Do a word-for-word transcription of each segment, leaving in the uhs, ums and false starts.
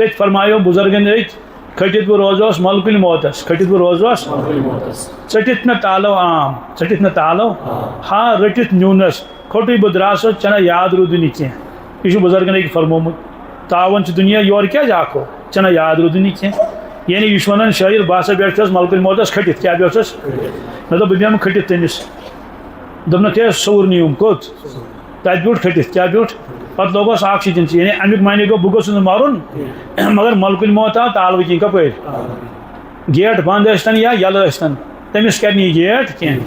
أتھۍ فرمایو بُزرگن أکۍ، کھٔٹِتھ بہٕ روزوس ملکُل موتس، کھٔٹِتھ بہٕ روزوس، ژٔٹِتھ مےٚ تالو عام، ژٔٹِتھ مےٚ تالو، ہا رٔٹِتھ نیوٗنس، کھوٚٹُے بہٕ درٛاسس، ژےٚ نہ یاد روٗدُے نہٕ کینٛہہ۔ یہِ چھُ بُزرگن أکۍ فرمومُت۔ تاوَن چھُ دُنیا، یورٕ کیٛازِ آکھو؟ ژےٚ نہ یاد روٗدُے نہٕ کینٛہہ۔ یعنی یہِ چھُ وَنان شٲعر، بہٕ ہسا بیٹھس ملکُل موتس کھٔٹِتھ۔ کیٛاہ بیٹھس؟ مےٚ دوٚپ، بہٕ بیٚہمہٕ کھٔٹِتھ تٔمِس۔ دوٚپنَکھ، ہے، سوٚوُر نیوٗم کوٚت؟ تَتہِ بیوٗٹھ کھٔٹِتھ۔ کیٛاہ بیوٗٹھ؟ پَتہٕ لوگُس آکسیجن چی۔ یعنی اَمیُک معنی گوٚو، بہٕ گوٚژھُس نہٕ مَرُن، مگر ملکُل موت آو تالوٕ کِنۍ۔ کَپٲرۍ؟ گیٹ بنٛد ٲسۍتن یا یَلہٕ ٲسۍتن، تٔمِس کَرِ نہٕ یہِ گیٹ کینٛہہ۔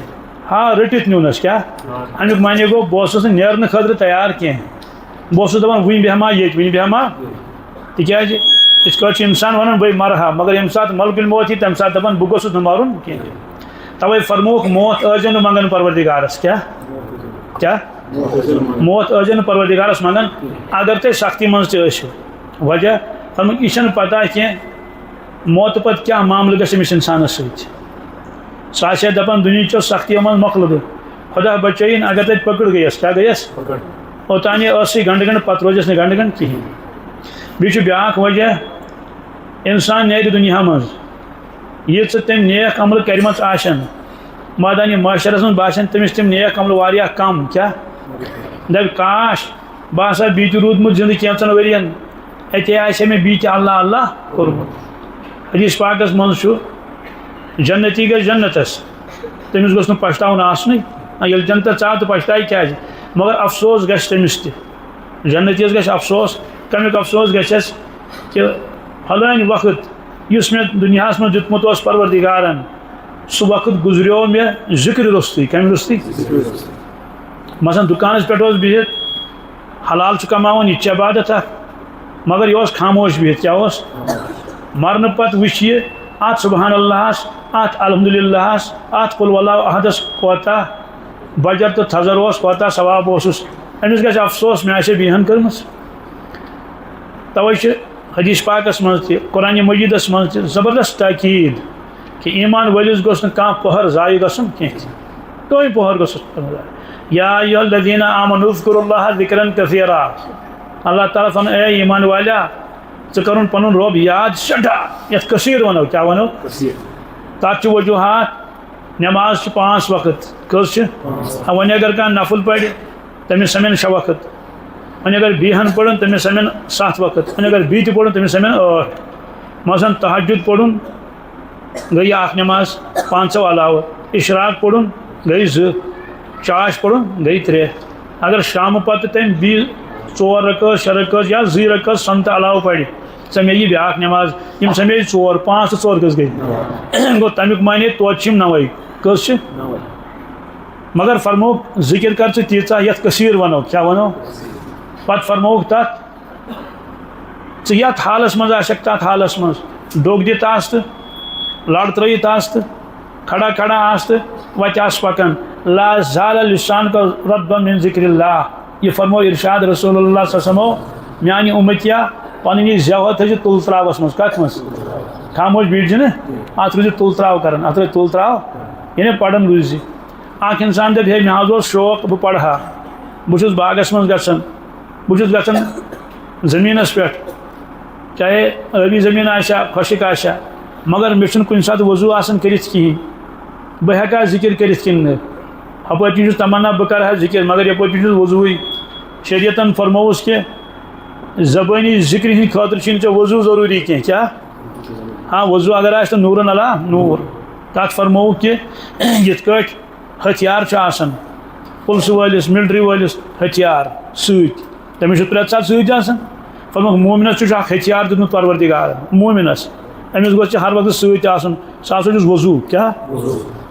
ہا رٔٹِتھ نیوٗنَس۔ کیٛاہ؟ اَمیُک معنی گوٚو، بہٕ اوسُس نہٕ نیرنہٕ خٲطرٕ تیار کینٛہہ۔ بہٕ اوسُس دَپان، وٕنہِ بیٚہما ییٚتہِ، وٕنہِ بیٚہما۔ تِکیٛازِ یِتھ کٲٹھۍ چھُ اِنسان وَنان، بہٕ مَرٕ ہا، مگر ییٚمہِ ساتہٕ ملکُل موت یی، تَمہِ ساتہٕ دَپان، بہٕ گوٚژھُس نہٕ مَرُن کینٛہہ۔ تَوَے فرمووُکھ، موت ٲسۍزیو نہٕ منٛگان پروردگارَس۔ کیٛاہ؟ کیٛاہ؟ موت ٲسۍزیو نہٕ پروردگارَس منٛگان، اگر تُہۍ سختی منٛز تہِ ٲسِو۔ وجہ؟ فرمووُکھ، یہِ چھَنہٕ پَتہ کینٛہہ، موتہٕ پَتہٕ کیٛاہ معاملہٕ گژھِ أمِس اِنسانَس سۭتۍ۔ سُہ آسہِ ہا دَپان، دُنیہٕچو سختیو منٛز مۄکلہٕ بہٕ، خۄدا بچٲیِن، اگر تَتہِ پٔکٕڑ گٔیَس، کیٛاہ گٔیَس؟ اوٚتام یہِ ٲسٕے گنٛڈٕ گنٛڈٕ، پَتہٕ روزٮ۪س نہٕ گنٛڈٕ گنٛڈٕ کِہیٖنۍ۔ بیٚیہِ چھُ بیٛاکھ وجہ، اِنسان نیرِ دُنیا منٛز، یہِ ژٕ تٔمۍ نیک عملہٕ کَرِمَژٕ آسن، مٲدانِ محشرَس منٛز باسن تٔمِس تِم نیک عملہٕ واریاہ کَم۔ کیٛاہ؟ دَپہِ، کاش، بہٕ ہسا بیٚیہِ تہِ روٗدمُت زِندٕ کینٛژَن ؤرِین، اَتے آسہِ ہا مےٚ بیٚیہِ تہِ اللہ اللہ کوٚرمُت۔ حدیث پاکَس منٛز چھُ، جنتی گژھِ جنتَس، تٔمِس گوٚژھ نہٕ پَشتاوُن آسنُے۔ نہ، ییٚلہِ جنتَس ژاو تہٕ پَشتایہِ کیٛازِ؟ مگر افسوس گژھِ تٔمِس تہِ۔ جنتیَس گژھِ افسوس۔ کَمیُک افسوس گژھٮ۪س؟ کہِ فلٲنۍ وقت یُس مےٚ دُنیاہَس منٛز دیُتمُت اوس پروردگارَن، سُہ وقت گُزریو مےٚ ذِکرِ روٚستُے۔ کَمہِ روٚستُے؟ مثلاً دُکانَس پٮ۪ٹھ اوس بِہِتھ، حلال چھُ کماوان، یہِ تہِ چھِ عبادت اکھ، مگر یہِ اوس خاموش بِہِتھ۔ کیٛاہ اوس؟ مرنہٕ پتہٕ وٕچھ یہِ اتھ سبحان اللہس، اتھ الحمدللہس، اتھ قل ہو اللہ احدس کوتاہ بجر تہٕ تھزر اوس، کوتاہ ثواب اوسُس۔ أمِس گژھِ افسوس، مےٚ آسہِ ہے بیہن کٔرمٕژ۔ توے چھِ حدیث پاکس منٛز تہِ، قرآن مجیدس منٛز تہِ زبردست تاکید کہِ ایمان وٲلِس گوٚژھ نہٕ کانٛہہ پۄہر ضایع گژھُن کینٛہہ۔ دوٚیِم پۄہر گوٚژھ نہٕ۔ یا ایھا الذین آمنوا اذکروا اللہ ذکرا کثیرا۔ اللہ تعالیٰ فرماوان، اے ایمان والیا، ژٕ کرُن پنُن رۄب یاد سٮ۪ٹھاہ، یتھ کثیر ونو، کیٛاہ ونو؟ کثیر۔ تتھ چھِ وجوہات۔ نماز چھِ پانٛژھ وقت۔ کٔژ چھِ؟ پانٛژھ۔ آ، وۄنۍ اگر کانٛہہ نفل پرِ، تٔمِس سمن شےٚ وقت۔ وۄنۍ اگر بیٚیہِ ہن پٔرٕن، تٔمِس سمن ستھ وقت۔ وۄنۍ اگر بیٚیہِ تہِ پٔرٕن، تٔمِس سمن ٲٹھ۔ مثلاً تہجد پوٚرُن، گٔے اکھ نماز پانٛژو علاوٕ۔ اشراق پوٚرُن، گٔے زٕ۔ چاش پوٚرُن، گٔے ترٛےٚ۔ اگر شامہٕ پتہٕ تٔمۍ بیٚیہِ ژور رکٲژ، شےٚ رکٲژ یا زٕے رکٲژ سنتہٕ علاوٕ پرِ، سمے یہِ بیٛاکھ نماز۔ یِم سمے ژور، پانٛژھ تہٕ ژور کٔژ گٔے؟ گوٚو، تمیُک معنی توتہِ چھِ یِم نوے۔ کٔژ چھِ؟ مگر فرمووُکھ، ذکر کر ژٕ تیٖژاہ، یتھ کثیر ونو۔ کیٛاہ ونو؟ پتہٕ فرمووُکھ تتھ، ژٕ یتھ حالس منٛز آسکھ، تتھ حالس منٛز ڈوٚکھ دِتھ آس تہٕ لڑ ترٲیِتھ آس تہٕ کھڑا کھڑا آس تہٕ وتہِ آس پکان، لا زال لسانک رطبا من ذکر اللہ۔ یہِ فرموو ارشاد رسول اللہ صلی اللہ علیہ وسلمو، میانہِ امتیا، پنٕنۍ یہِ زیو تھٲیزِ تُل تراوس منٛز۔ کتھ منٛز؟ خاموش بیٖٹھ زِ نہٕ، اتھ روٗزِ تُل تراو کران، اتھ روزِ تُل تراو، یعنی پران روٗزِ۔ اکھ انسان دپہِ، ہے، مےٚ حظ اوس شوق، بہٕ پرٕ ہا، بہٕ چھُس باغس منٛز گژھان، بہٕ چھُس گژھان زٔمیٖنَس پٮ۪ٹھ، چاہے ٲبی زٔمیٖن آسہِ ہا، خۄشِک آسہِ ہا، مگر مےٚ چھُنہٕ کُنہِ ساتہٕ وضوٗ آسان کٔرِتھ کِہیٖنۍ۔ بہٕ ہٮ۪کہٕ ہا ذِکِر کٔرِتھ کِنہٕ نہٕ؟ ہُپٲرۍ کِنۍ چھُس تمنا، بہٕ کَرٕ ہا ذِکِر، مگر یَپٲرۍ کِنۍ چھُس وضوٗوٕے۔ شریعتَن فرمووُس کہِ زبٲنی ذِکرِ ہِنٛدِ خٲطرٕ چھُنہٕ ژےٚ وضوٗ ضروٗری کینٛہہ۔ کیٛاہ؟ ہاں، وضوٗ اگر آسہِ تہٕ نوٗرَن علا نوٗر۔ تَتھ فرمووُکھ کہِ یِتھ کٲٹھۍ ہتھیار چھُ آسان پُلسہٕ وٲلِس، ملٹری وٲلِس ہتھیار سۭتۍ، تٔمِس چھُ پرٛٮ۪تھ ساتہٕ سۭتۍ آسان۔ فرمووُکھ، مومنس چھُ اکھ ہتھیار دیُتمُت پروردگارن، مومنس، أمِس گوٚژھ ژےٚ ہر وقتہٕ سۭتۍ آسُن۔ سُہ ہسا چھُس وضوٗ۔ کیٛاہ؟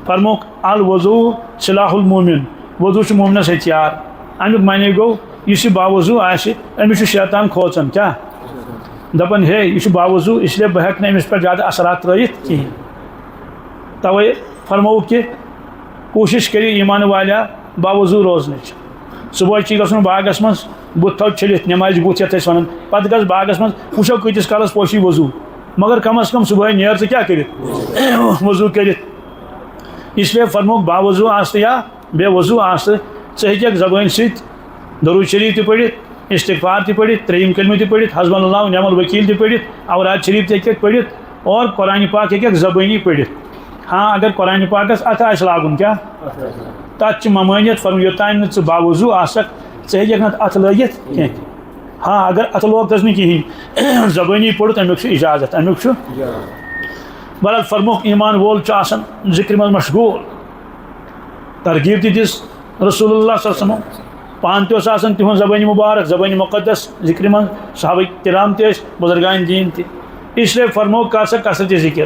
فرمووُکھ، الوضوٗ سلاح المومن، وضوٗ چھُ مومنس ہتھیار۔ امیُک معنی گوٚو، یُس یہِ باوضوٗ آسہِ، أمِس چھُ شیطان کھوژان۔ کیٛاہ؟ دپان، ہے، یہِ چھُ باوضوٗ، اس لیے بہٕ ہٮ۪کہٕ نہٕ أمِس پٮ۪ٹھ زیادٕ اثرات ترٲیِتھ کِہیٖنۍ۔ توے فرمووُکھ کہِ کوٗشِش کٔرِو ایمان والیا باوضوٗ روزنٕچ۔ صُبحٲے چھُے گژھُن باغس منٛز، بُتھ تھاو چھٔلِتھ، نٮ۪مازِ بُتھ یَتھ أسۍ وَنان۔ پَتہٕ گژھ باغس منٛز، وٕچھو کۭتِس کالَس پوشی وضوٗ۔ مگر کم از کم صُبحٲے نیر ژٕ کیٛاہ کٔرِتھ؟ وضوٗ کٔرِتھ۔ اس لیے فرمووُکھ، باوضوٗ آس تہٕ یا بے وضوٗ آس تہٕ ژٕ ہیٚکَکھ زبٲنۍ سۭتۍ درود شریف تہِ پٔرِتھ، استغفار تہِ پٔرِتھ، ترٛیٚیِم کلمہٕ تہِ پٔرِتھ، حسبنا اللہ و نعم الوکیل تہِ پٔرِتھ، اوراد شریف تہِ ہیٚکہِ پٔرِتھ، اور قرآن پاک ہیٚکہِ زبٲنی پٔرِتھ۔ ہاں، اگر قرآن پاکس اتھٕ آسہِ لاگُن، کیٛاہ؟ تتھ چھِ ممٲنیت فرموو، یوٚتام نہٕ ژٕ باوضوٗ آسکھ، ژٕ ہیٚککھ نہٕ اتھٕ لٲگِتھ کینٛہہ۔ ہاں، اگر اتھٕ لوگتس نہٕ کِہیٖنۍ، زبٲنی پوٚرُتھ، امیُک چھُ اجازت، امیُک چھُ۔ بہرحال، فرمووُکھ، ایمان وول چھُ آسان ذکرِ منٛز مشغول۔ ترغیب تہِ دِژ رسول اللہ صلی اللہ علیہ وسلم۔ پانہٕ تہِ اوس آسان تِہُنٛد زبٲنی مبارک، زبٲنی مقدس ذکرِ منٛز، صحابہ کرام تہِ ٲسۍ، بزرگان دین تہِ۔ اس لیے فرموو، کر سا کثرت ذکر۔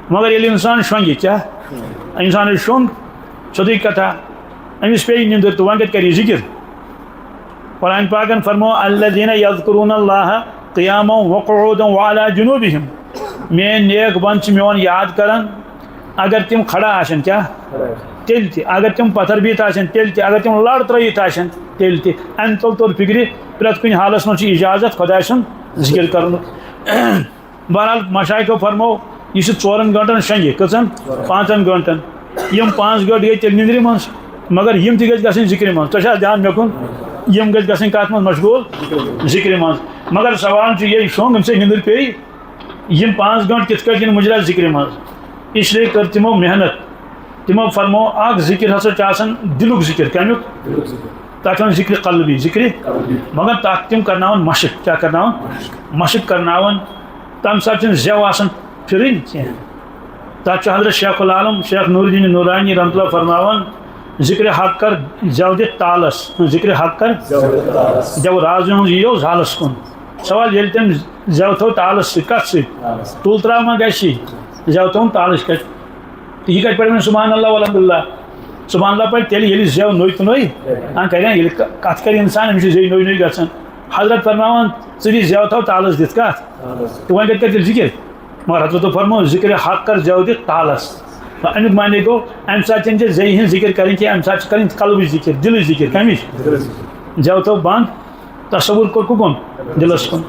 مگر ییٚلہِ انسان شۄنٛگہِ، کیٛاہ؟ انسانس شۄنٛگ، سیوٚدُے کتھا، أمِس پیٚیہِ نِندٕر تہٕ وۄنۍ کتہِ کرِ یہِ ذکر؟ قرآن پاکن فرموو، الذین یذکرون اللہ قیاما وقعودا وعلی جنوبہم۔ میٲنۍ نیک بند چھِ میون یاد کران، اگر تِم کھڑا آسن، کیٛاہ؟ تیٚلہِ تہِ۔ اگر تِم پتھر بِہِتھ آسن، تیٚلہِ تہِ۔ اگر تِم لڑ ترٲیِتھ آسن، تیٚلہِ تہِ۔ امہِ تل توٚر فکرِ، پرٛٮ۪تھ کُنہِ حالس منٛز چھُ اجازت خۄداے سُنٛد ذکر کرنُک۔ بہرحال، مشایخو فرموو، یہِ چھُ ژورن گٲنٛٹن شۄنٛگہِ۔ کٔژن؟ پانٛژن گٲنٛٹن۔ یِم پانٛژھ گٲنٛٹہٕ گٔے تیٚلہِ نِندرِ منٛز، مگر یِم تہِ گٔژھۍ گژھٕنۍ ذِکرِ منٛز۔ تۄہہِ چھا دھیان مےٚ کُن؟ یِم گٔژھۍ گژھٕنۍ کتھ منٛز مشغول؟ ذِکرِ منٛز۔ مگر سوال چھُ یہِ، شۄنٛگ، أمۍ سٕے نِندٕر پیٚیہِ؟ یِم پانٛژھ گٲنٛٹہٕ کِتھ کٲٹھۍ یِن مُجرا ذِکرِ منٛز؟ اس لیے کٔر تِمو محنت۔ تِمو فرموو، اکھ ذِکر ہسا چھُ آسان دِلُک ذِکر۔ کمیُک؟ تَتھ چھِ وَنان ذِکرِ قلبی، ذِکرِ۔ مگر تَتھ تِم کَرناوَن مَشٕق۔ کیٛاہ کَرناوَن؟ مَشٕق کَرناوَن۔ تَمہِ ساتہٕ چھِنہٕ زٮ۪و آسان پھِرٕنۍ کینٛہہ۔ تَتھ چھُ حضرت شیخ العالم شیخ نور الدین نورانی رحمتہ اللہ فرماوان، ذِکرِ حق کر زٮ۪و دِتھ تالَس، ذِکرِ حق کر زٮ۪و رازِ ہٕنٛز یِیو زالَس کُن۔ سوال، ییٚلہِ تٔمۍ زٮ۪و تھوٚو تالَس سۭتۍ، کَتھ سۭتۍ؟ تُل ترٛاو ما گژھِ؟ زٮ۪و تھوٚوُن تالَس کَتہِ؟ تہٕ یہِ کَتہِ پَرِ وۄنۍ سبحان اللہ والحمدللہ؟ سبحان اللہ پَرِ تیٚلہِ، ییٚلہِ زٮ۪و نوٚے تہٕ نوٚے۔ آ، کَرِ، ییٚلہِ ک-، کَتھ کَرِ اِنسان، أمِس چھِ زیٚوِ نوٚے نوٚے گژھان۔ حضرت فرماوان، ژٕ دِ زٮ۪و تھاو تالَس دِتھ کَتھ۔ تہٕ وۄنۍ کَتہِ کَرِ تیٚلہِ ذِکِر؟ مگر حضرتو فرموو، ذِکرِ حق کَر زٮ۪و دِتھ تالَس۔ تہٕ اَمیُک معنی گوٚو، اَمہِ ساتہٕ چھَنہٕ زیٚیہِ ہِنٛز ذِکِر کَرٕنۍ کینٛہہ، اَمہِ ساتہٕ چھِ کَرٕنۍ قلبٕچ ذِکِر، دِلٕچ ذِکِر۔ کَمِچ؟ زٮ۪و تھاو بنٛد۔ تصور کوٚر کُکُن؟ دِلَس کُن۔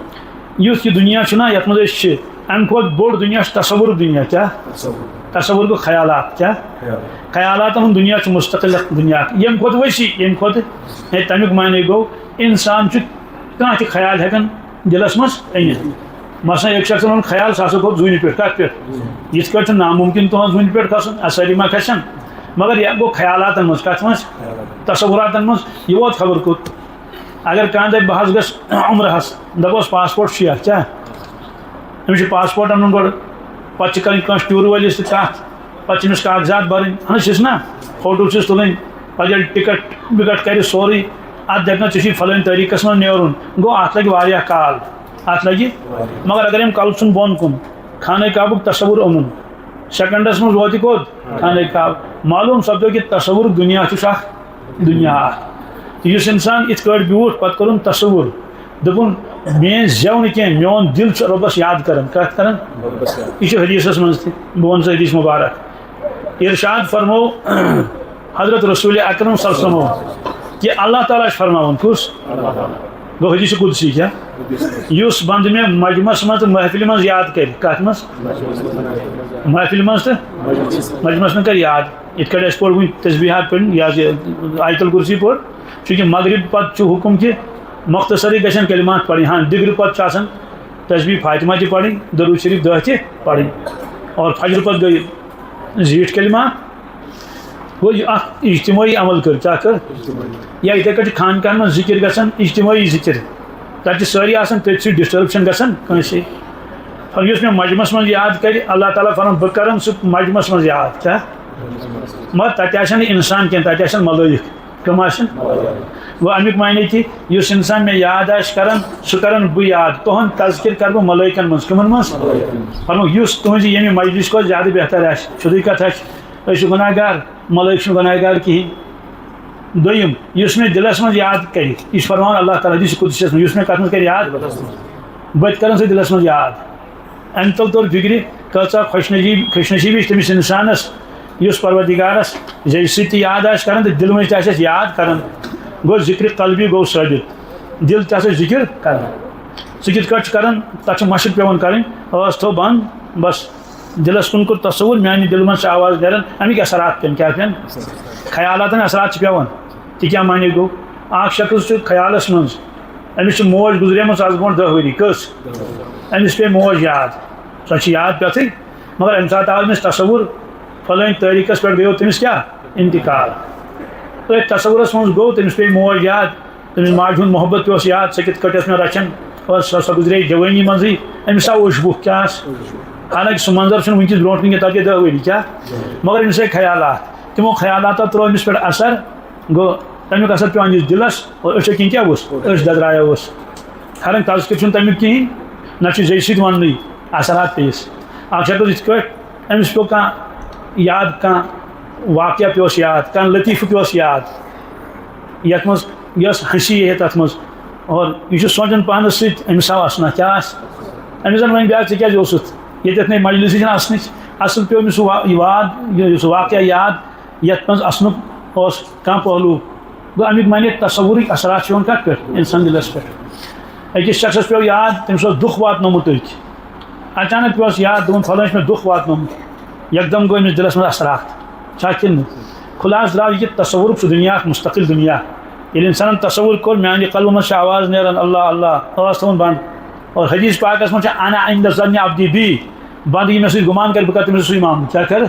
یُس یہِ دُنیا چھُنہ، یَتھ منٛز أسۍ چھِ، اَمہِ کھۄتہٕ بوٚڑ دُنیا چھُ تصورُک دُنیا۔ کیٛاہ؟ تصور۔ تصور گوٚو خیالات۔ کیٛاہ؟ خیال۔ خیالاتَن ہُنٛد دُنیا چھُ مُستقل اَکھ دُنیا اَکھ۔ ییٚمہِ کھۄتہٕ ؤسیع، ییٚمہِ کھۄتہٕ، ہے، تَمیُک معنی گوٚو، اِنسان چھُ کانٛہہ تہِ خیال ہٮ۪کان دِلَس منٛز أنِتھ۔ مثلاً، أکۍ شخصَن اوٚن خیال، سُہ ہسا کھوٚت زوٗنہِ پٮ۪ٹھ۔ کَتھ پٮ۪ٹھ؟ یِتھ کٲٹھۍ چھُ نامُمکِن تُہُنٛد زوٗنہِ پٮ۪ٹھ کھسُن، اَسٲری ما کھسن؟ مگر یہِ گوٚو خیالاتَن منٛز۔ کَتھ منٛز؟ تصوراتَن منٛز۔ یہِ ووت خبر کوٚت۔ اگر کانٛہہ دَپہِ، "بہٕ حظ گژھٕ عمرہَس"، دَپوس، "پاسپورٹ چھُ یَتھ، کیٛاہ؟" أمِس چھُ پاسپورٹ اَنُن گۄڈٕ، پَتہٕ چھِ کَرٕنۍ کٲنٛسہِ ٹوٗر وٲلِس سۭتۍ کَتھ، پَتہٕ چھِ أمِس کاغذات بَرٕنۍ، اَہَن حظ، چھِس نا، فوٹو چھِس تُلٕنۍ، پَتہٕ ییٚلہِ ٹِکٹ وِکٹ کَرِ سورُے، اَتھ دَپہِ نا، "ژےٚ چھُے فَلٲنۍ تٲریٖخَس منٛز نیرُن"، گوٚو، اَتھ لَگہِ واریاہ کال، اَتھ لَگہِ۔ مگر اگر أمۍ کَلہٕ ژھُن بۄن کُن، خانہ کعبُک تصوُر اوٚنُن، سیکنڈس منٛز ووت یہِ کوٚت؟ خانہ کعبہ۔ معلوم سپدیو کہِ تصورُک دُنیا چھُ اکھ دُنیا اکھ۔ تہٕ یُس انسان یِتھ کٲٹھۍ بیوٗٹھ، پتہٕ کوٚرُن تصور، دوٚپُن، "میٲنۍ زٮ۪و نہٕ کینٛہہ، میون دِل چھُ رۄبس یاد کران۔" کتھ کران؟ یہِ چھُ حدیثس منٛز تہِ، بہٕ ونہٕ ژےٚ حدیث مبارک۔ ارشاد فرمو حضرت رسول اکرم صلی اللہ علیہ وسلم کہ اللہ تعالیٰ چھُ فرماوان، کُس؟ گوٚو حدیث قدسی کیٛاہ؟ یُس بندٕ مےٚ مجمس منٛز تہٕ محفلہِ منٛز یاد کرِ۔ کتھ منٛز؟ محفلہِ منٛز تہٕ مجمس منٛز کر یاد۔ یِتھ کٲٹھۍ اَسہِ پوٚر وٕنۍ تسبیحات پٔرۍ، یہِ حظ یہِ آیت الکرسی پوٚر، چونکہ مغرب پتہٕ چھُ حُکم کہِ مختصرٕے گژھن کلمات پرٕنۍ۔ ہاں، دِگرٕ پتہٕ چھُ آسان تسبیح فاطمہ تہِ پرٕنۍ، درود شریف دہ تہِ پرٕنۍ۔ اور فجر پتہٕ گٔے زیٖٹھ کلمات۔ گوٚو، یہِ اکھ اجتمٲعی عمل کٔر، کیٛاہ کٔر؟ یا یِتھے کٲٹھۍ چھُ خانقاہن منٛز ذِکِر گژھان، اجتمٲعی ذِکِر۔ تَتہِ چھِ سٲری آسان، تٔتھۍ سۭتۍ ڈسٹربشن گژھان کٲنٛسہِ۔ اور یُس مےٚ مجمس منٛز یاد کرِ، اللہ تعالیٰ فرماوان، بہٕ کرن سُہ مجمس منٛز یاد۔ کیٛاہ؟ مگر تَتہِ آسن نہٕ انسان کینٛہہ، تَتہِ آسن ملٲیِک۔ کٕم آسن؟ گوٚو، اَمیُک معنی کہِ یُس انسان مےٚ یاد آسہِ کران، سُہ کرن بہٕ یاد۔ تُہُنٛد تذکر کرٕ بہٕ ملٲیکن منٛز۔ کٕمن منٛز؟ فرمووُکھ، یُس تُہنٛزِ ییٚمہِ مجلس کھۄتہٕ زیادٕ بہتر آسہِ۔ سیوٚدُے کتھ آسہِ، أسۍ چھِ گُناہ گار، ملٲیِک چھِنہٕ گُناہ گار کِہیٖنۍ۔ دوٚیِم، یُس مےٚ دِلَس منٛز یاد کَرِ، یہِ چھُ فرماوان اللہ تعالیٰ حدیث قدسیَس منٛز، یُس مےٚ کَتھ منٛز کَرِ یاد، بہٕ تہِ کَرَن سُہ دِلَس منٛز یاد۔ اَمہِ تَل توٚر فِکرِ، کۭژاہ خۄش نصیٖب، خۄش نصیٖبی چھِ تٔمِس اِنسانَس، یُس پروردگارَس زیٚیہِ سۭتۍ تہِ یاد آسہِ کَران تہٕ دِلہٕ مٔنٛزۍ تہِ آسٮ۪س یاد کَران۔ گوٚو ذِکرِ قلبی گوٚو ثٲبِت، دِل تہِ ہسا چھُ ذِکِر کَران۔ سُہ کِتھ کٲٹھۍ چھُ کَران؟ تَتھ چھُ مَشٕق پٮ۪وان کَرٕنۍ، ٲس تھٲو بنٛد، بَس۔ دِلَس کُن کوٚر تصوُر، میٛانہِ دِلہٕ منٛز چھِ آواز نیران، اَمِکۍ اثرات پٮ۪ن، کیٛاہ پٮ۪ن؟ خیالاتَن اثرات چھِ پٮ۪وان۔ تہِ کیٛاہ معنی گوٚو؟ اَکھ شخص چھُ خیالَس منٛز، أمِس چھِ موج گُزریمٕژ از برونٛٹھ دَہ ؤری۔ کٔژ؟ أمِس پیٚیہِ موج یاد، سۄ چھِ یاد پٮ۪تھٕے، مگر اَمہِ ساتہٕ آو أمِس تصوُر، فلٲنۍ تٲریٖخس پٮ۪ٹھ گٔیو تٔمِس کیٛاہ؟ انتقال۔ أتھۍ تصوُرس منٛز گوٚو، تٔمِس پیٚیہِ موج یاد، تٔمِس ماجہِ ہُنٛد محبت پیوس یاد، سۄ کِتھ کٲٹھۍ ٲس مےٚ رچھان، اور سۄ، سۄ گُزرے جوٲنی منٛزٕے۔ أمِس آو اوٚش بُکھ، کیٛاہ آس؟ حالانکہ سُہ منظر چھُنہٕ وٕنکیٚس برونٛٹھ کُن کینٛہہ، تَتھ گٔے دَہ ؤری، کیٛاہ؟ مگر أمِس آے خیالات، تِمو خیالاتو ترٛوو أمِس پٮ۪ٹھ اثر، گوٚو تَمیُک اثر پیوٚو أمِس دِلس، اور أچھو کِنۍ کیٛاہ وُچھ؟ أچھ ددرایوس۔ حالانکہ تذکر چھُنہٕ تَمیُک کِہیٖنۍ، نہ چھُ زیٚیہِ سۭتۍ وَننُے، اثرات پیٚیِس۔ اکھ شخص یِتھ کٲٹھۍ أمِس پیوٚو کانٛہہ یاد، کانٛہہ واقعہ پیوٚس یاد، کانٛہہ لطیفہٕ پیوٚس یاد، یَتھ منٛز یۄس ہنسی ہے تَتھ منٛز، اور یہِ چھُ سونٛچان پانَس سۭتۍ، أمِس آو اَسنہ کیٛاہ آسہِ؟ أمِس زَن وَنہِ بیٛاکھ، "ژٕ کیٛازِ اوسُتھ ییٚتٮ۪تھ نَے مجلسٕے چھَنہٕ اَسنٕچ؟" اَصٕل پیوٚو أمِس سُہ وا-، یہِ واد، یہِ، یُس واقعہ یاد، یَتھ منٛز اَسنُک اوس کانٛہہ پہلو۔ گوٚو، اَمیُک معنی تصوُرٕکۍ اثرات چھِ یِوان کَتھ پٮ۪ٹھ؟ اِنسان دِلَس پٮ۪ٹھ۔ أکِس شخصَس پیوٚو یاد، تٔمِس اوس دُکھ واتنومُت أکۍ۔ اچانک پیوس یاد، دوٚپُن، "فلٲنۍ چھُ مےٚ دُکھ واتنومُت۔" یکدم گوٚو أمِس دِلس منٛز اثرات، چھا کِنہٕ نہٕ؟ خلاصہٕ درٛاو یہِ کہِ تصورُک سُہ دُنیا اکھ مستقل دُنیا۔ ییٚلہِ اِنسانن تصور کوٚر، میانہِ قلبہٕ منٛز چھِ آواز نیران، "اللہ، اللہ"، آواز تھاوُن بنٛد۔ اور حدیث پاکس منٛز چھِ، "انا عند ظن عبدی بی"، بنٛدٕ یہِ مےٚ سۭتۍ گُمان کرِ، بہٕ کرٕ تٔمِس سۭتۍ معاملہٕ۔ کیٛاہ کرٕ؟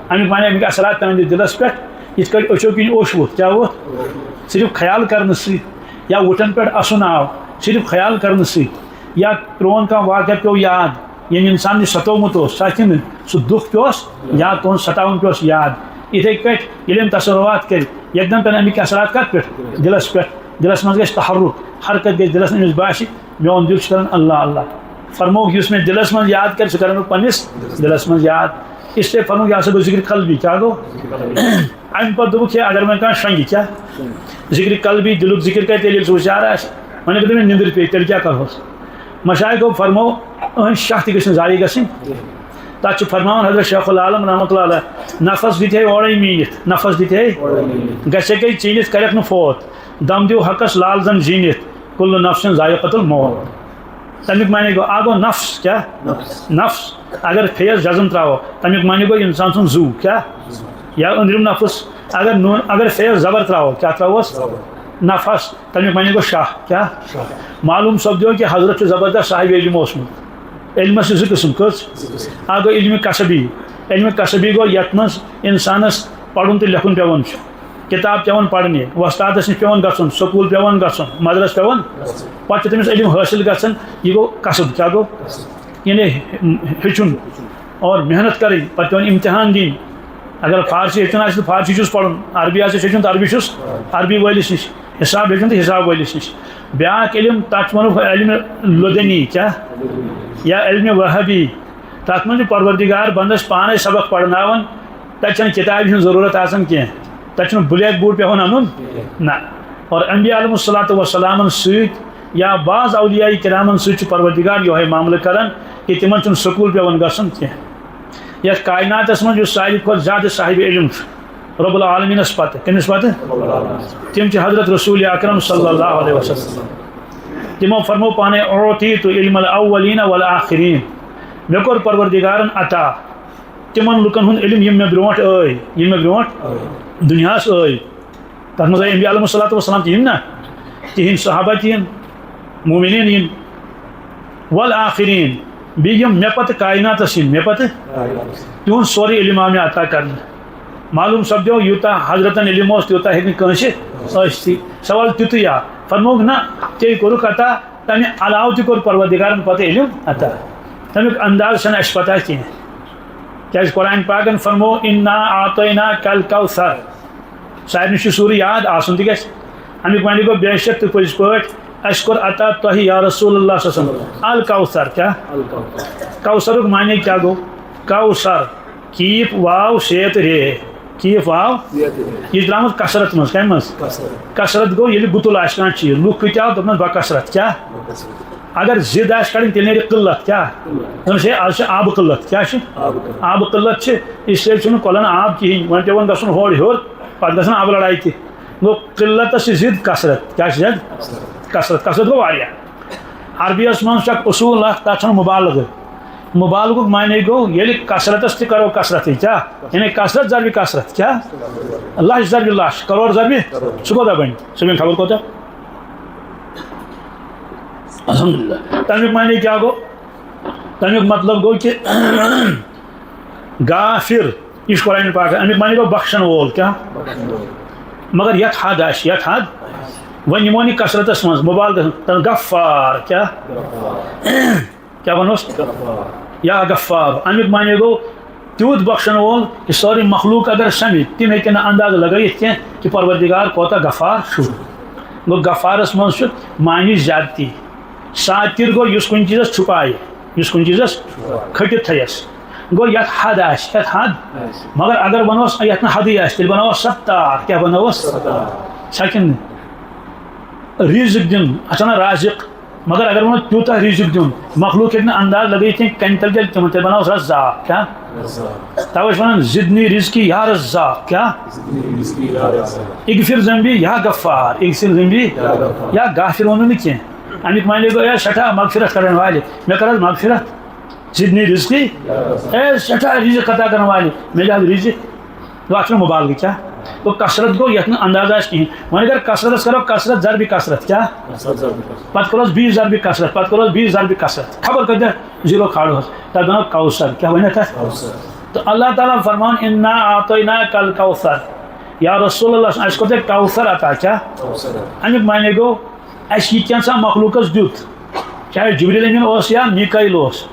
اَمیُک معنی، اَمیُک اثرات پیٚن أمِس دِلس پٮ۪ٹھ، یِتھ کٲٹھۍ أچھو کِنۍ اوٚش ووٚتھ۔ کیٛاہ ووٚتھ؟ صرف خیال کرنہٕ سۭتۍ یا وُٹھن پٮ۪ٹھ اَسُن آو، صرف خیال کرنہٕ سۭتۍ۔ یا پرون کانٛہہ واقعہ پیوٚو یاد، ییٚمۍ اِنسان نِش ستومُت اوس، سُہ آسہِ نہٕ، سُہ دُکھ پیوس یاد، تُہُنٛد ستاوُن پیوس یاد۔ یِتھَے کٲٹھۍ ییٚلہِ أمۍ تصورات کٔرۍ، یکدم پٮ۪ن اَمِکۍ اثرات کَتھ پٮ۪ٹھ؟ دِلَس پٮ۪ٹھ۔ دِلَس منٛز گژھِ تحرُک، حرکت گژھِ دِلَس، أمِس باسہِ، "میون دِل چھُ کران اللہ اللہ۔" فرمووُکھ، یُس مےٚ دِلَس منٛز یاد کرِ، سُہ کرن بہٕ پنٛنِس دِلَس منٛز یاد۔ اس لیے فرمووُکھ، یہِ ہسا گوٚو ذِکرِ قلبی۔ کیٛاہ گوٚو؟ اَمہِ پَتہٕ دوٚپُکھ، ہے، اگر وۄنۍ کانٛہہ شۄنٛگہِ، کیٛاہ؟ ذِکرِ قلبی، دِلُک ذِکر کَرِ، تیٚلہِ ییٚلہِ سُہ ہُشیار آسہِ۔ وۄنۍ اگر تٔمِس نِندٕر پیٚیہِ، تیٚلہِ کیٛاہ کَرہوس؟ مشایخو فرمو، أہٕنٛز شاہ تہِ گٔژھ نہٕ ضایع گژھٕنۍ۔ تَتھ چھُ فرماوان حضرت شیخ العالم رحمتہ اللہ علیہ، نفس دِتہِ ہے اورَے میٖنِتھ، نفس دِتہِ ہے گژھِ ہے کَے ژیٖنِتھ، کَرٮ۪کھ نہٕ فوت۔ دم دیو حقس لال زن زیٖنِتھ، کل نفس ذائقۃ الموت۔ تَمیُک معنی گوٚو، اَکھ گوٚو نفس، کیٛاہ؟ نفس۔ نفس۔ اگر فیس جزم ترٛاوو، تَمیُک معنی گوٚو اِنسان سُنٛد زُو، کیٛاہ؟ یا أنٛدرِم نفس۔ اگر نوٗن، اگر فیس زبر ترٛاوو، کیٛاہ ترٛاووس؟ زبر۔ نفس۔ تَمیُک معنی گوٚو شاہ، کیٛاہ؟ شاہ۔ معلوم سپدیو کہِ حضرت چھُ زبردست صاحب علم اوسمُت۔ علمس چھِ زٕ قٕسم، کٔژ؟ زٕ قٕسم۔ اَکھ گوٚو علمِ کسبی۔ علمِ کسبی گوٚو یَتھ منٛز اِنسانس پَرُن تہٕ لیکھُن پٮ۪وان چھُ۔ کِتاب پٮ۪وان پَرنہِ، وۄستادَس نِش پٮ۪وان گژھُن، سکوٗل پٮ۪وان گژھُن، مدرس پٮ۪وان، پَتہٕ چھُ تٔمِس علم حٲصِل گژھان۔ یہِ گوٚو کسب، کیٛاہ گوٚو؟ یعنی ہیٚچھُن اور محنت کَرٕنۍ، پَتہٕ پٮ۪وان امتحان دِنۍ۔ اگر فارسی ہیٚچھُن آسہِ تہٕ فارسی چھُس پَرُن، عربی آسہِ ہیٚچھُن تہٕ عربی چھُس عربی وٲلِس نِش، حساب ہیٚچھُن تہٕ حساب وٲلِس نِش۔ بیٛاکھ علم، تَتھ چھِ وَنان علمِ لدنی، کیٛاہ؟ یا علمِ وہبی۔ تَتھ منٛز چھُ پروردگار بندس پانے سبق پرناوان، تَتہِ چھَنہٕ کِتابہِ ہٕنٛز ضروٗرت آسان کینٛہہ، تَتہِ چھُنہٕ بلیک بورڈ پٮ۪وان اَنُن، نہ۔ اور انبیاء علیہم الصلوۃ والسلامن سۭتۍ یا بعض اولیاء کرامن سۭتۍ چھُ پروردگار یِہوٚے معاملہٕ کران کہِ تِمن چھُنہٕ سکوٗل پٮ۪وان گژھُن کینٛہہ۔ یَتھ کائناتس منٛز یُس ساروی کھۄتہٕ زیادٕ صاحب علم چھُ رب العالمینس پتہٕ، کٔمِس پتہٕ؟ تِم چھِ حضرت رسول اکرم صلی اللہ علیہ وسلم۔ تِمو فرموو پانے، "اعطیت علم الاولین والآخرین"، مےٚ کوٚر پروردگارن عطا تِمن لُکن ہُنٛد علم یِم مےٚ برونٛٹھ ٲے، یِم مےٚ برونٛٹھ دُنیاہس ٲے۔ تَتھ منٛز آے انبیاء علیہم الصلوۃ والسلام تہِ یِن نا، تِہِنٛدۍ صحابہ تہِ یِن، مومنین یِن، والآخرین، بیٚیہِ یِم مےٚ پتہٕ کائناتس یِن، مےٚ پتہٕ تِہُنٛد سورُے علم آو مےٚ عطا کرنہٕ۔ معلوم سپدیو، یوٗتاہ حضرتن علم اوس، تیوٗتاہ ہیٚکہِ نہٕ کٲنٛسہِ ٲسِتھٕے۔ سوال تیُتُے آو، فرمووُکھ، نہ، ژےٚ کوٚرُکھ عطا، تَمہِ علاوٕ تہِ کوٚر پروردگارن پتہٕ علم عطا۔ تَمیُک انداز چھَنہٕ اَسہِ پتہ کینٛہہ۔ کیٛازِ قرآن پاکن فرموو، "انا اعطیناک الکوثر"۔ سارنٕے چھُ سورُے یاد آسُن تہِ گژھِ۔ اَمیُک معنی گوٚو، بے شک تہٕ پٔزۍ پٲٹھۍ اَسہِ کوٚر عطا تۄہہِ یا رسول اللہ صلی اللہ علیہ وسلم الکوثر۔ کیٛاہ؟ کوثرُک معنی کیٛاہ گوٚو؟ کوثر، کیف واو سے تہٕ رے۔ کیف واو؟ یہِ چھِ درٛامٕژ کثرت منٛز۔ کَمہِ منٛز؟ کثرت۔ کثرت گوٚو ییٚلہِ گُتُل آسہِ کانٛہہ چیٖز۔ لُکھ کۭتیٛاہ آو؟ دوٚپنَس، بکثرت۔ کیٛاہ؟ اگر ضد آسہِ کڑٕنۍ، تیٚلہِ نیرِ قلت۔ کیٛاہ؟ قلت۔ دوٚپنَس، ہے، آز چھِ آبہٕ قلت۔ کیٛاہ چھِ؟ آبہٕ قلت۔ آبہٕ قلت چھِ، اس لیے چھُنہٕ کۄلَن آب کِہیٖنۍ۔ وۄنۍ پٮ۪وان گژھُن ہورٕ ہیوٚر، پَتہٕ گژھن آبہٕ لڑایہِ تہِ۔ گوٚو، قلتس چھِ ضد کثرت۔ کیٛاہ چھِ ضد؟ کثرت۔ کثرت گوٚو واریاہ۔ عربی یس منٛز چھُ اکھ اصوٗل اکھ، تَتھ چھُ وَنان مُبالغہٕ۔ مُبالغُک معنی گوٚو، ییٚلہِ کثرتس تہِ کرو کثرتٕے۔ کیٛاہ؟ یعنی کثرت ضربِ کثرت۔ کیٛاہ؟ لچھ ضربِ لچھ، کرور ضربِ، سُہ کوٗتاہ بنہِ؟ سُہ بنہِ خبر کوٗتاہ۔ الحمدللہ۔ تَمیُک معنی کیٛاہ گوٚو؟ تَمیُک مطلب گوٚو کہِ غافر، یہِ چھُ قرآن پاک، اَمیُک معنی گوٚو بخشن وول۔ کیٛاہ؟ مگر یَتھ حد آسہِ، یَتھ حد۔ وۄنۍ نِمون یہِ کثرتس منٛز، مُبالغہس منٛز۔ غفار، کیٛاہ؟ کیٛاہ وَنوس؟ یا غفار۔ اَمیُک معنی گوٚو تیوٗت بخشن وول کہِ سٲرٕے مخلوق اگر سمجھِ، تِم ہیٚکن نہٕ اندازٕ لگٲیِتھ کینٛہہ کہِ پروردگار کوتاہ غفار چھُ۔ گوٚو، غفارس منٛز چھُ معنی زیادتی۔ ساتر گوٚو یُس کُنہِ چیٖزس چھُپایہِ، یُس کُنہِ چیٖزس کھٔٹِتھ تھٲیس۔ گوٚو، یتھ حد آسہِ، یتھ حد۔ مگر اگر ونوس یتھ نہٕ حدٕے آسہِ، تیٚلہِ بناوس ستار۔ کیٛاہ بناوس؟ سا کِنہٕ رزق دیُن، اتھ چھِ ونان رازق۔ مگر اگر ونو تیوٗتاہ رزق دیُن، مخلوق ہیٚکہِ نہٕ انداز لگٲیِتھ کینٛہہ، کَنہِ تل گژھِ تِمن، تیٚلہِ بناوس رزاق۔ کیٛاہ؟ توے چھِ ونان، زدنی رزقی یا رزاق۔ کیٛاہ؟ اغفر ذنبی یا غفار، اغفر ذنبی یا غافر ووٚنُن نہٕ کینٛہہ۔ اَمیُک معنی گوٚو، اے سٮ۪ٹھاہ مغفرت کرن والہِ، مےٚ کر حظ مغفرت۔ زدنی رزقی، اے سٮ۪ٹھاہ رزق عطا کرن والہِ، مےٚ دِ حظ رزق۔ گوٚو، اَتھ چھُنہٕ مُبالغہٕ۔ کیٛاہ؟ گوٚو، کثرت گوٚو یَتھ نہٕ اندازٕ آسہِ کِہیٖنۍ۔ وۄنۍ اگر کثرتس کرو کثرت ضربِ کثرت، کیٛاہ؟ پتہٕ کرو بیٚیہِ ضربِ کثرت، پتہٕ کرو بیٚیہِ ضربِ کثرت، خبر کۭتیٛاہ زیٖرو کھالوس، تَتھ بناو کوثر۔ کیٛاہ بنہِ تَتھ؟ تہٕ اللہ تعالیٰ فرمان، انا اعطیناک الکوثر۔ یا رسول اللہ، اَسہِ کوٚر ژےٚ کوثر عطا۔ کیٛاہ؟ اَمیُک معنی گوٚو، اَسہِ یہِ کینٛژھا مخلوقس دیُت، چاہے جبریل امین اوس یا میکائیل اوس،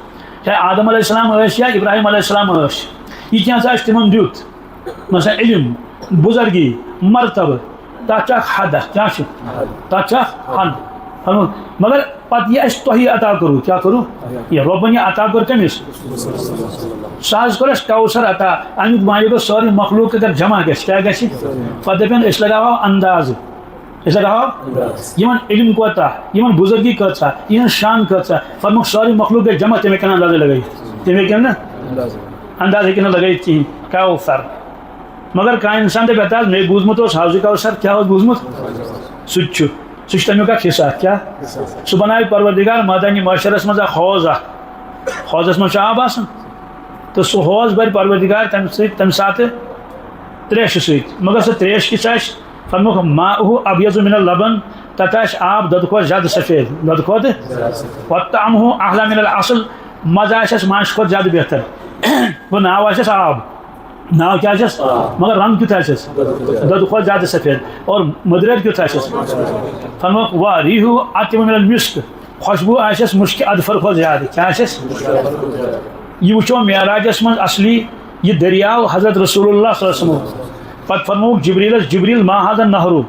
چاہے آدم علیہ السلام ٲسۍ یا ابراہیم علیہ السلام ٲسۍ، یہِ کینٛژھا اَسہِ تِمن دیُت، مثلاً علم، بزرگی، مرتبہٕ، تَتھ چھُ اکھ حد اکھ۔ کیٛاہ چھُ؟ تَتھ چھُ اکھ حد۔ فرموو، مگر پتہٕ یہِ اَسہِ تۄہہِ عطا کوٚروٕ، کیٛاہ کوٚروٕ؟ یہِ رۄبن یہِ عطا کوٚر کٔمِس؟ سُہ حظ کوٚر اَسہِ کوثر عطا۔ اَمیُک معنی گوٚو، سٲرٕے مخلوق اگر جمع گژھِ، کیٛاہ گژھِ؟ پتہٕ دَپن، أسۍ لگاوو اندازٕ۔ أسۍ لگاوو یِمن علم کوتاہ، یِمن بزرگی کۭژاہ، یِہنٛز شان کۭژاہ۔ فرمووُکھ، سٲرٕے مخلوق گژھِ جمع، تِم ہیٚکن نہٕ اندازٕ لگٲیِتھ۔ تِم ہیٚکن نہٕ اندازٕ ہیٚکن نہٕ لگٲیِتھ کِہیٖنۍ۔ کوثر۔ مگر کانٛہہ انسان دَپہِ، ہتا حظ، مےٚ بوٗزمُت اوس حوض کوثر۔ کیٛاہ اوس بوٗزمُت؟ سُہ تہِ چھُ، سُہ چھُ تَمیُک اکھ حصہٕ اکھ۔ کیٛاہ؟ سُہ بناوِ پروردگار مٲدانِ محشرس منٛز اکھ حوض اکھ۔ حوضس منٛز چھُ آب آسان، تہٕ سُہ حوض بَرِ پروردگار تَمہِ سۭتۍ، تَمہِ ساتہٕ ترٛیشہِ سۭتۍ۔ مگر سۄ ترٛیش کِژھ آسہِ؟ فرمووُکھ، ماؤہ ابیض من اللبن، تَتھ آسہِ آب دۄدٕ کھۄتہٕ زیادٕ سفید، دۄدٕ کھۄتہٕ۔ وطعمہ احلی من العسل، مَزٕ آسٮ۪س مَنٛچھِ کھۄتہٕ زیادٕ بہتر۔ گوٚو، ناو آسٮ۪س آب، ناو کیٛاہ آسٮ۪س؟ مگر رنٛگ کیُتھ آسٮ۪س؟ دۄدٕ کھۄتہٕ زیادٕ سفید۔ اور مٔدریر کیُتھ آسٮ۪س؟ فرمووُکھ، و ریحہ اطیب من المسک، خوشبو آسٮ۪س مُشکہِ اَدفر کھۄتہٕ زیادٕ۔ کیٛاہ آسٮ۪س؟ یہِ وٕچھو معراجس منٛز اصلی یہِ دٔریاو حضرت رسول اللہ صلی اللہ علیہ وسلم۔ پتہٕ فرمووُکھ جبریلس، جبریل، ما هذا النهر؟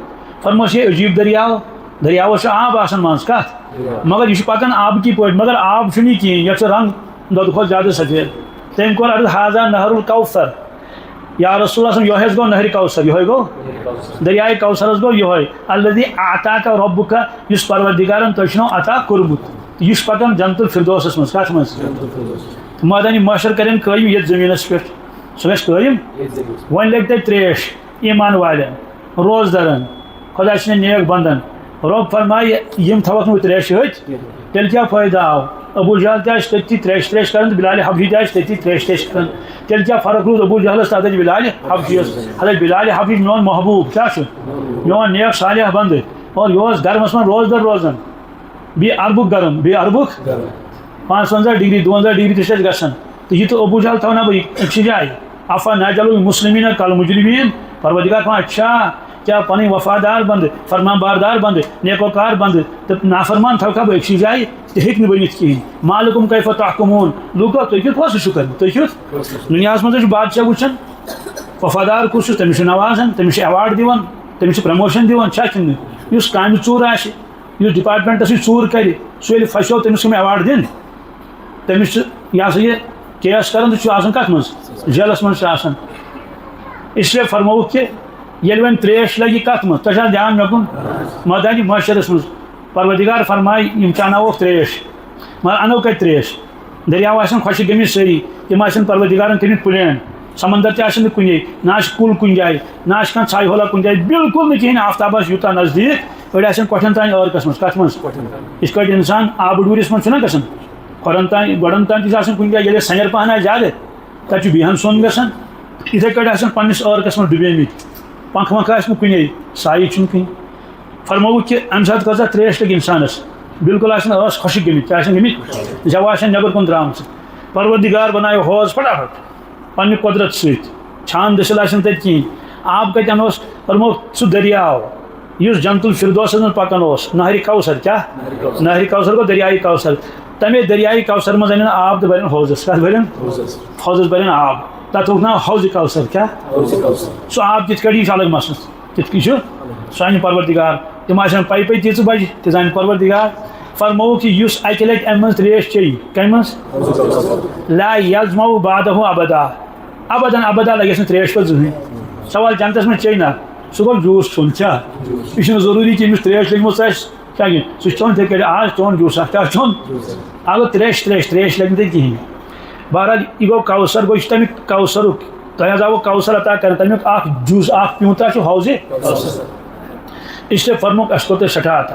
فرموس، یہِ عجیٖب دٔریاو، دٔریاوس چھُ آب آسان منٛز کتھ، مگر یہِ چھُ پکان آبہٕ کی پٲٹھۍ، مگر آب چھُنہٕ یہِ کِہیٖنۍ، یتھ چھُ رنٛگ دۄدٕ کھۄتہٕ زیادٕ سفید۔ تٔمۍ کوٚر عرض، هذا نهر الکوثر۔ یا رسول اللہ صلی اللہ علیہ وسلم، یۄہے حظ گوٚو نہرِ کوثر، یۄہے گوٚو دٔریاے کوثر حظ گوٚو یۄہے۔ الذی اعطاک ربک، یُس پروردگارن تۄہہِ چھُنو عطا کوٚرمُت۔ یہِ چھُ پکان جنت الفردوسس منٛز۔ کتھ منٛز؟ مٲدانِ محشر کرن قٲیِم یتھ زٔمیٖنس پٮ۪ٹھ۔ سُہ گژھِ قٲیِم۔ وۄنۍ لگہِ تتہِ ترٛیش ایمان والٮ۪ن، روزدرن، خۄداے سٕنٛدٮ۪ن نیک بندن۔ رۄب فرمایہِ، یِم تھاوکھ نہٕ بہٕ ترٛیشہِ ہیٚتۍ، تیٚلہِ کیٛاہ فٲیدٕ آو؟ ابو جہل تہِ آسہِ تٔتی ترٛیش ترٛیش کران تہٕ بلال حبشی تہِ آسہِ تٔتی ترٛیش ترٛیش کران۔ تیٚلہِ کیٛاہ فرق روٗز ابو جہلس تہٕ حضرت بلال حبشیس؟ حضرت بلال حبشی میون محبوب، کیٛاہ چھُ؟ میون نیک صالح بندٕ۔ اور یہِ اوس گرمس منٛز روزدر روزان۔ بیٚیہِ عربُک گرم، بیٚیہِ عربُک پانٛژوَنٛزاہ ڈگری، دُوَنٛزاہ ڈگری تہِ چھِ اَسہِ گژھان۔ تہٕ یہِ تہٕ ابو جہل تھاونا بہٕ أکسٕے جایہِ؟ افا نجعل المسلمین کالمجرمین؟ پروردگار فرمان، اچھا، کیٛاہ پنٕنۍ وفادار بندٕ، فرمان بردار بندٕ، نیکوکار بندٕ تہٕ نافرمان تھاوکھا بہٕ أکسٕے جایہِ؟ تہِ ہیٚکہِ نہٕ بٔنِتھ کِہیٖنۍ۔ ما لکم کیف تحکمون؟ لوٗکو، تُہۍ کیُتھ فٲصلہٕ چھِو کران؟ تُہۍ کیُتھ؟ دُنیاہَس منٛز چھُ بادشاہ وٕچھان، وفادار کُس چھُ، تٔمِس چھُ نوازان، تٔمِس چھُ ایوارڈ دِوان، تٔمِس چھُ پرموشن دِوان، چھا کِنہٕ نہٕ؟ یُس کامہِ ژوٗر آسہِ، یُس ڈپارٹمنٹس سۭتۍ ژوٗر کرِ، سُہ ییٚلہِ پھسیو، تٔمِس کٕم ایوارڈ دِن؟ تٔمِس چھُ، یہِ ہسا یہِ، کیس کران تہٕ چھُ آسان کتھ منٛز؟ جیلس منٛز چھُ آسان۔ اس لیے فرمووُکھ کہِ ییٚلہِ وۄنۍ ترٛیش لگہِ کتھ منٛز، تۄہہِ چھا دھیان مےٚ کُن؟ مٲدانِ محشرس منٛز۔ پروردگار فرمایہِ، یِم چاناووکھ ترٛیش، مگر انو کتہِ ترٛیش؟ دٔریاو آسن خۄشِک گٔمٕتۍ سٲری، تِم آسن پروردگارن کٔرمٕتۍ پلین، سمندر تہِ آسن نہٕ کُنے، نہ آسہِ کُل کُنہِ جایہِ، نہ آسہِ کانٛہہ ژھایہِ ہولا کُنہِ جایہِ، بالکل نہٕ کِہینۍ۔ آفتاب آسہِ یوٗتاہ نزدیٖک، أڑۍ آسن کۄٹھٮ۪ن تانۍ عٲرقس منٛز۔ کتھ منٛز؟ یِتھ کٲٹھۍ انسان آبہٕ ڈوٗرِس منٛز چھُنہ گژھان، کھۄرن تانۍ، گۄڈن تانۍ تہِ چھِ آسان کُنہِ جایہِ، ییٚلہِ سنیر پہن آسہِ زیادٕ، تتہِ چھُ بیہن سوٚن گژھان۔ یِتھے کٲٹھۍ آسن پننِس عٲرقس منٛز ڈُبیمٕتۍ، پنکھ ونکھ آسہِ نہٕ کُنے، سایہِ چھُنہٕ کُنہِ۔ فرمووُکھ کہِ امہِ ساتہٕ کۭژاہ ترٛیش لٔگۍ انسانس، بالکل آسن ٲس خۄشٕکۍ گٔمٕتۍ، کیٛاہ آسن گٔمٕتۍ؟ زٮ۪و آسن نٮ۪بر کُن درٛامژٕ۔ پروردگار بنایو حوض فٹافٹ پننہِ قۄدرت سۭتۍ، چھان دٔسِل آسن تتہِ کِہیٖنۍ۔ آب کتہِ انوس؟ فرموو سُہ دٔریاو یُس جنت الفردوسس منٛز پکان اوس، نہرِ کوثر۔ کیٛاہ؟ نہرِ کوثر گوٚو دٔریاے کوثر۔ تمے دٔریاے کوثر منٛز انن آب تہٕ برن حوضس۔ کتھ برن؟ حوضس برن آب۔ تتھ تھوٚوُکھ ناو حوض کوثر۔ کیٛاہ؟ سُہ آب کِتھ کٲٹھۍ، یہِ چھُ الگ مسلہٕ۔ کِتھ کٔنۍ چھُ؟ سُہ انہِ پروردگار۔ تِم آسن پایپے تیٖژٕ بجہِ، تہِ زانہِ پروردگار۔ فرمووُکھ کہِ یُس اکہِ لٹہِ امہِ منٛز تریش چیٚیہِ، کمہِ منٛز؟ لا یظمأ بعدہ ابدا۔ ابداً ابدا لگٮ۪س نہٕ تریش پتہٕ زٕہٕنۍ۔ سوال، جنتس منٛز چیٚیہِ نہ، سُہ گوٚو جوٗس کھیوٚن۔ چھا؟ یہِ چھُنہٕ ضروٗری کہِ أمِس تریش لٔجمٕژ آسہِ۔ کیٛاہ کہِ سُہ چھُ چیوٚن تِتھَے کٔٹھۍ آز چیوٚن جوٗسا، کیٛاہ چھُ چیوٚن؟ اگر ترٛیش، ترٛیش، ترٛیش لگہِ نہٕ تیٚلہِ کِہیٖنۍ۔ بہرحال، یہِ گوٚو کوثر، گوٚو یہِ چھُ تَمیُک کوثرُک، تۄہہِ حظ آوُ کوثر عطا کرنہٕ، تَمیُک اکھ جوٗس، اکھ پیوٗنٛتہ چھُ حوضِ۔ اس لیے فرمووُکھ، اَسہِ کوٚر تۄہہِ سٮ۪ٹھاہ عطا۔